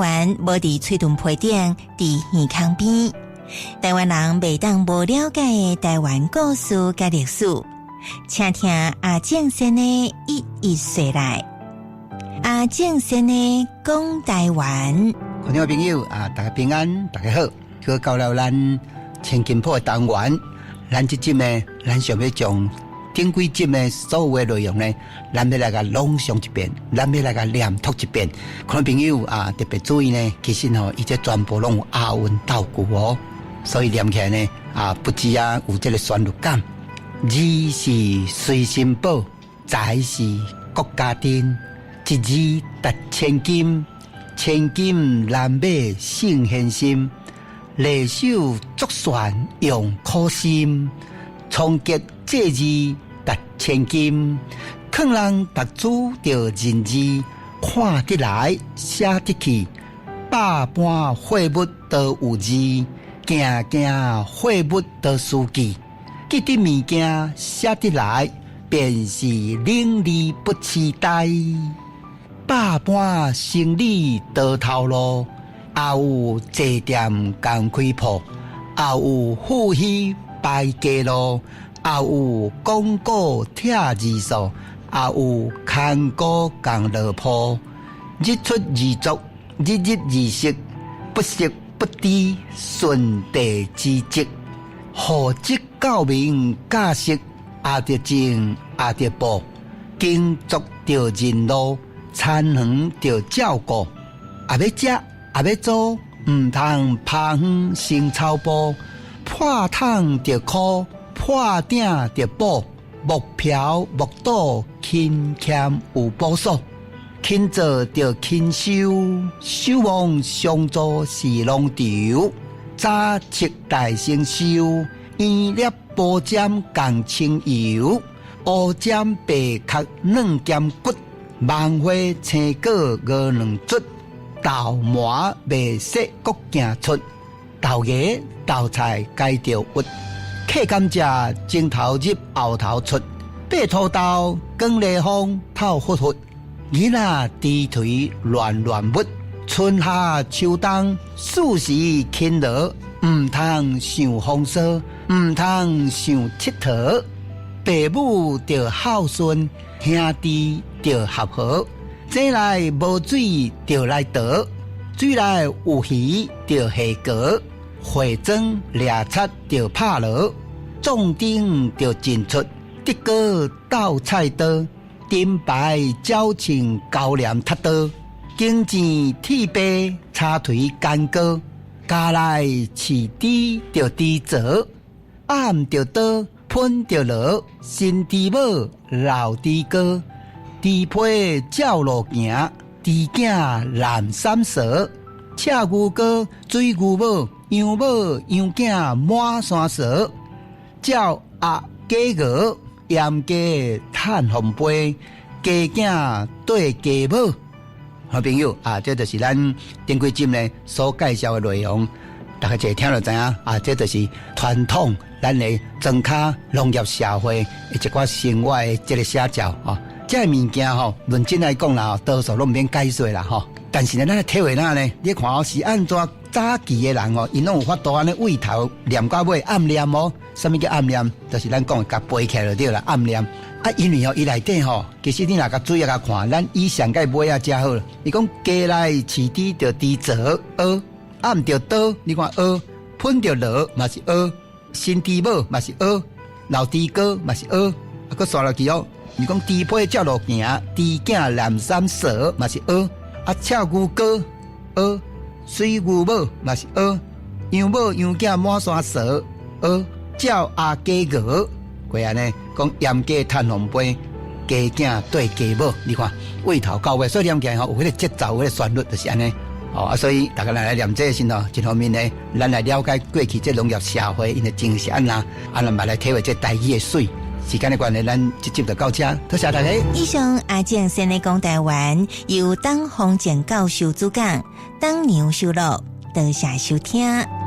灣無佇喙唇皮頂，佇耳孔邊。台灣人袂當無了解的台灣故事佮歷史，請聽阿正先的一一說來。阿正先的講台灣。觀眾朋友啊，大家平安，大家好。閣到了咱千金鋪的單元，咱這集呢，咱想欲將頂幾集的所有的內容呢，咱欲來共朗誦一遍，咱欲來共念讀一遍。觀眾朋友啊，特別注意呢，其實吼，伊這全部攏有押韻鬥句哦，所以念起來呢，啊，不止啊有這个旋律感。字是隨身寶，財是國家珍，一字值千金，千金難買聖賢心。禮手作算用苦心，倉頡這字值千金。勸人讀書著認字，看得來寫得去，百般貨物都有字，件件貨物都需記。記得物件寫得來，便是伶俐不癡呆。百般生理多頭路，也有坐店共開鋪，也有富墟排街路，也有廣告拆字數，也有牽鼓共落鋪。日出而作，日入而息，不息不知順地之則。厚積教民教識，也著種也著播，耕作著認路，田園著照顧，也欲食，也欲租，毋通拋園生草埔，破桶著箍，破鼎著補，莫嫖莫賭，勤儉有保守，勤做著勤收，守望相助是農場，早七大成收，圓粒波針仝清油，烏針白殼軟兼骨，芒花青果鵝卵卒，豆麻袂說閣行出，豆芽豆菜該著鬱，客甘蔗前頭入後頭出，白土豆捲犁風透忽忽，囡仔豬腿亂亂抹，春夏秋冬四時勤勞，毋通想風騷，毋通想𨑨迌，爸母著孝順，兄弟著合和，井內無水就來倒，水內有魚就下虼，化妝掠漆著拍鑼，壯丁著進出，竹篙鬥菜刀，燈牌繳秤高廉踢刀，經錢鐵白叉腿干戈，家內飼豬著豬槽，按著刀，噴著鑼，新豬母，老豬哥，豬皮照路行，豬囝難三蛇，赤牛哥，水牛母，羊母羊囝滿山蛇，照鴨雞鵝，鹽雞趁風飛，雞囝綴雞母。好朋友啊，這就是咱頂幾集呢所介紹的內容，大家一聽就知影啊，這就是傳統咱的莊跤農業社會的一寡生活的這个寫照吼。這个物件吼，論真來講啦，多數攏毋免解說啦吼。但是呢，咱來體會哪呢？你看哦，是按怎早期的人哦，𪜶攏有法度按呢對頭念到尾暗念哦。啥物叫暗念？就是咱講的共背起來就對啦，暗念。啊，因為吼，伊內底吼，其實你若共注意共看，咱以上蓋尾仔遮好了。伊講家內飼豬著豬槽，蚵按著刀，你看蚵噴著鑼嘛是蚵，新豬母嘛是蚵，老豬哥嘛是蚵，啊，閣煞落去哦。伊講豬皮照路行，豬囝南山蛇嘛是蚵，啊，赤牛哥蚵，水牛母嘛是蚵，羊母羊囝滿山蛇蚵，照鴨雞鵝。過按呢，講鹽雞趁風飛，雞囝綴雞母，你看對頭到尾，所以念起來吼有彼个節奏，有彼个旋律，就是按呢。哦啊，所以大家來念這个時吼，一方面呢，咱來了解過去這農業社會𪜶的精神按怎，啊，咱嘛來體會這台語的媠。時間的關係，咱這集就到這，多謝大家。以上阿正先的講台灣，由董宏正教授主講，董娘收錄，多謝收聽。